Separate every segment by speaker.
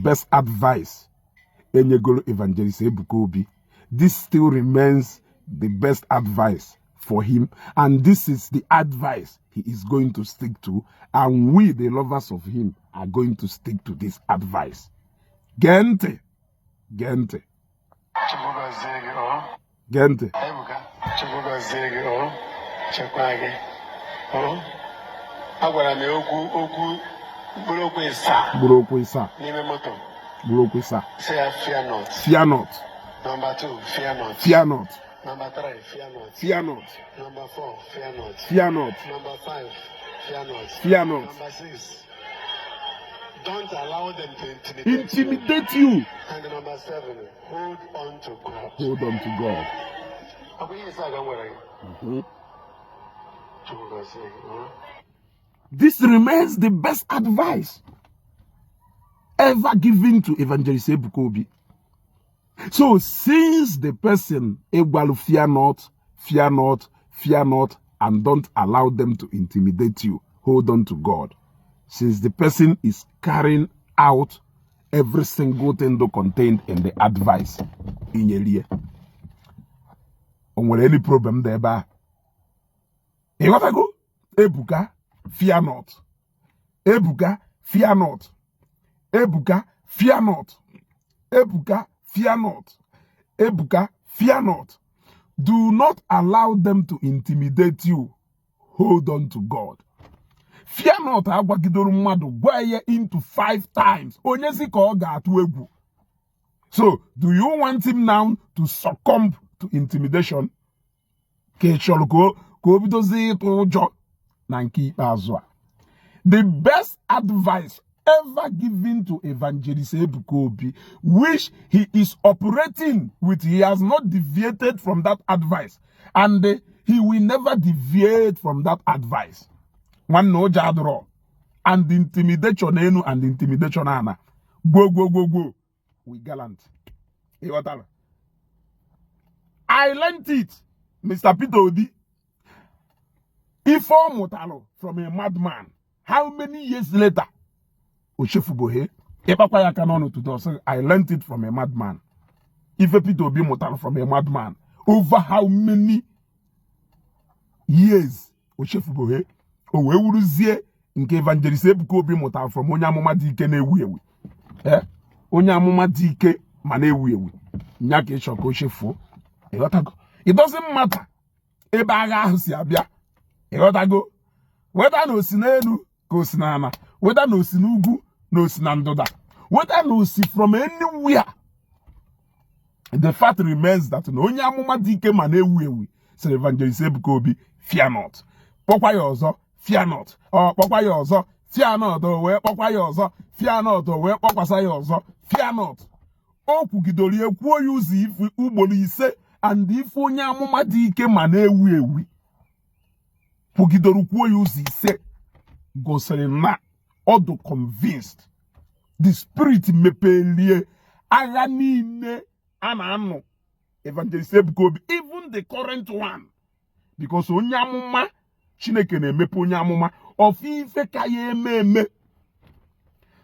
Speaker 1: best advice enyegoro Evangelist Ebuka Obi. This still remains the best advice for him, and this is the advice he is going to stick to, and we, the lovers of him, are going to stick to this advice. Gee ntị, gee ntị.
Speaker 2: Chukwu gọzie gị o.
Speaker 1: Gee ntị.
Speaker 2: Ebuka, Chukwu gọzie gị o, chekwaa gị o. Agwara m ya okwu, okwu mkpụrụ okwu ịsaa.
Speaker 1: Mkpụrụ okwu ịsaa.
Speaker 2: N'ime moto.
Speaker 1: Mkpụrụ okwu ịsaa.
Speaker 2: Sị ya, "Fear not."
Speaker 1: Fear not.
Speaker 2: Number two, fear not.
Speaker 1: Fear not.
Speaker 2: Number three, fear not.
Speaker 1: Fear not.
Speaker 2: Number four, fear not.
Speaker 1: Fear not.
Speaker 2: Number five, fear not.
Speaker 1: Fear not.
Speaker 2: Number six, don't allow them to intimidate you.
Speaker 1: Intimidate you.
Speaker 2: And number seven, hold on to God.
Speaker 1: Hold on to God.
Speaker 2: Ọ bụ ihe ịsaa ka m gwara gị. Chukwu gọzie gị o.
Speaker 1: This remains the best advice ever given to Evangelist Ebuka Obi. So since the person Egwalu, "Fear not, fear not, fear not, and don't allow them to intimidate you. Hold on to God." Since the person is carrying out every single thing that contained in the advice inyelie, o nwere any problem dị ebe a? Ịghọtago? Ebuka, fear not. Ebuka, fear not. Ebuka, fear not. Ebuka, fear not. Ebuka, fear not. Do not allow them to intimidate you. Hold on to God. Fear not agwagidoro mmadụ gwa ya into five times. Onye si ka ọ ga-atụ egwu? So, do you want him now to succumb to intimidation? Ka ị chọrọ ka o bidozie ịtụ ụjọ na nke ikpeazụ a? The best advice ever given to Evangelist Ebuka Obi, which he is operating with, he has not deviated from that advice, and he will never deviate from that advice. Nwanne, ụjọ adịrọ, and intimidation enu and intimidation ana, gwo gwo gwo gwo, we gallant. Ịghọtara? I learned it. Mr. Peter Obi, ife ọ mụtalụ from a madman, how many years later, o chefubohe. Ịkpakwa ya aka n'ọnụ tutu ọ sị, "I learned it from a madman." Ife Peter Obi mụtara from a madman over how many years, o chefubohe. O wee wuruzie nke Evangelist Ebuka Obi mụtara from onye amụma dị ike na-ewu ewu. Eh? Onye amụma dị ike ma na-ewu ewu nya ka ịchọ ka o chefuo. Ịghọtago? It doesn't matter ebe agha ahụ si abịa. Ịghọtago? Weda na osi n'elu ka osi n'ala, weda na osi n'ugwu na osi na ndụda, weda na osi from anywhere, the fact remains that na onye amụma dị ike ma na-ewu ewu sịrị Evangelist Ebuka Obi, "Fear not." Kpọkwa ya ọzọ, "Fear not." Ọ kpọkwa ya ọzọ, "Fear not." O wee kpọkwa ya ọzọ, "Fear not." O wee kpọkwasa ya ọzọ, "Fear not." O kwugidoro ya, kwuo ya ụzọ ife ugboro 5, and ife onye amụma dị ike ma na-ewu ewu kwugidoro kwuo ya ụzọ 5 gosiri na ọ dị convinced. The spirit mepelie agha niile a na-anụ Evangelist Ebuka Obi, even the current one, because onye amụma, Chineke na-emepe onye amụma ọfụ ife ka ya eme eme.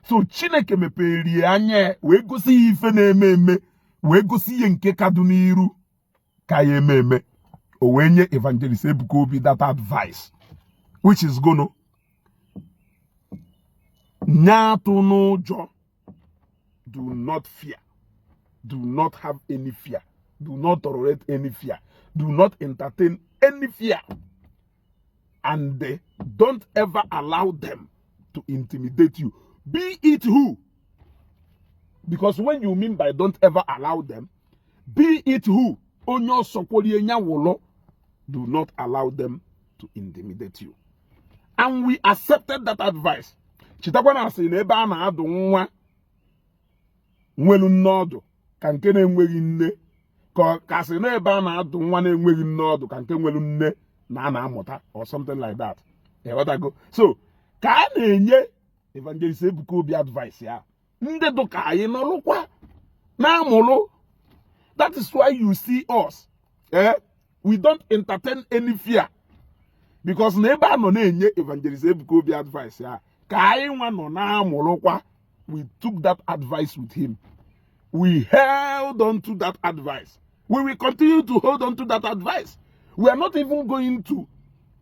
Speaker 1: So Chineke meperie anya ya wee gosi ya ife na-eme eme, wee gosi ihe nke ka dị n'iru ka ya eme eme. O wee nye Evangelist Ebuka Obi that advice, which is gonna nye atụ n'ụjọ. Do not fear. Do not have any fear. Do not tolerate any fear. Do not entertain any fear, and don't ever allow them to intimidate you, be it who. Because when you mean by don't ever allow them, be it who, onye ọsọkworie nya wụlọ, do not allow them to intimidate you. And we accepted that advice. Chetakwa na asị na ebe a na-adụ nwa nwelu nne ọdụ ka nke na-enweghị nne, ka ọ kasị na ebe a na-adụ nwa na-enweghị nne ọdụ ka nke nwelu nne na a na-amụta, or something like that. Ịghọtago? So ka a na-enye Evangelist Ebuka Obi advice ya, ndị dụ ka anyị nọrụkwa na-amụrụ. That is why you see us, eh? We don't entertain any fear, because na ebe a nọ na-enye Evangelist Ebuka Obi advice ya ka anyị nwa nọ na-amụrụkwa. We took that advice with him. We held on to that advice. We will continue to hold on to that advice. We are not even going to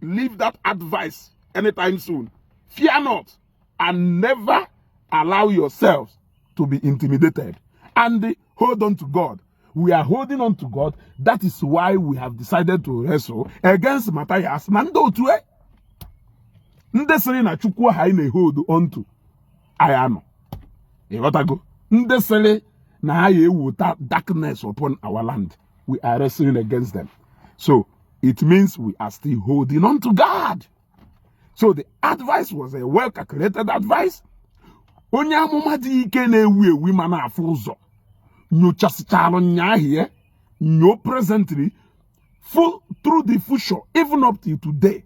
Speaker 1: leave that advice anytime soon. Fear not and never allow yourselves to be intimidated. And hold on to God. We are holding on to God. That is why we have decided to wrestle against Matthias na ndị otu e. Ndị sịrị na Chukwu ahụ anyị na-hold on to anyị anọ. Ịghọtago? Ndị sịrị na ha ya ewuta darkness upon our land. We are wrestling against them. So it means we are still holding on to God. So the advice was a well calculated advice. Onye amụma dị ike na-ewu ewu ma na-afụ ụzọ nyochasịchalụ nyaahie nyo presently full through the future, even up till today.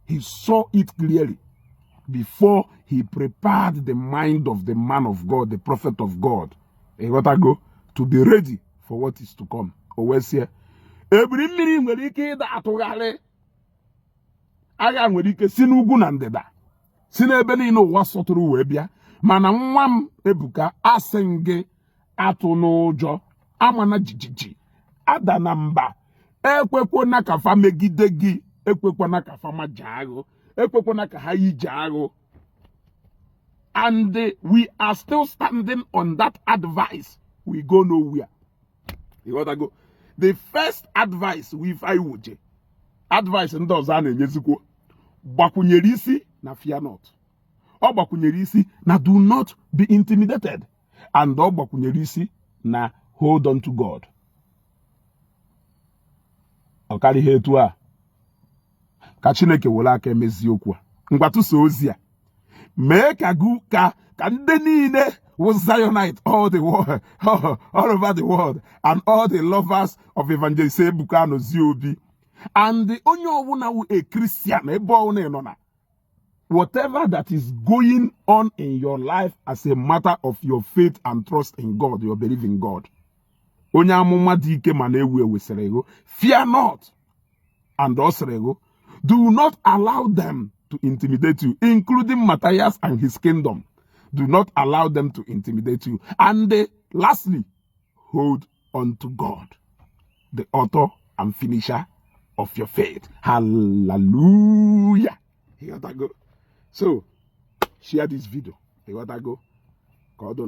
Speaker 1: He saw it clearly before he prepared the mind of the man of God, the prophet of God, ịghọtago, to be ready for what is to come. O wee sị, ebiri mmiri nwere ike ịda atụgharị, agha nwere ike si n'ugwu na ndịda, si n'ebe niile ụwa sọtụrụ wee bịa, mana nwa m Ebuka, asị m gị atụ n'ụjọ, amana jijiji, ada na mba, ekwekwana ka fa megide gị, ekwekwana ka fa maja agụ, ekwekwana ka ha yije agụ. And we are still standing on that advice. We go nowhere. You got to go. The first advice we iwoje advice ndị ọzọ a na-enyezikwo gbakwunyere isi na fear not, ọ gbakwunyere isi na do not be intimidated, and ọ gbakwunyere isi na hold on to God. Ọ karịghị etu a ka Chineke were aka emezi okwu a. Ngwa, tụsa ozi a, mee ka gụ ka ndị niile wụ Zionite all the world, all over the world, and all the lovers of Evangelist Ebuka Anozie Obi and onye ọbụla wụ a Christian, ebe ọbụla ị nọ na whatever that is going on in your life as a matter of your faith and trust in God, your belief in God. Onye amụma dị ike ma na-ewu ewu sịrị ego, fear not, and ọ sịrị ego, do not allow them to intimidate you, including Matthias and his kingdom. Do not allow them to intimidate you. And lastly, hold on to God, the author and finisher of your faith. Hallelujah. You got to go. So, share this video. You got to go. God.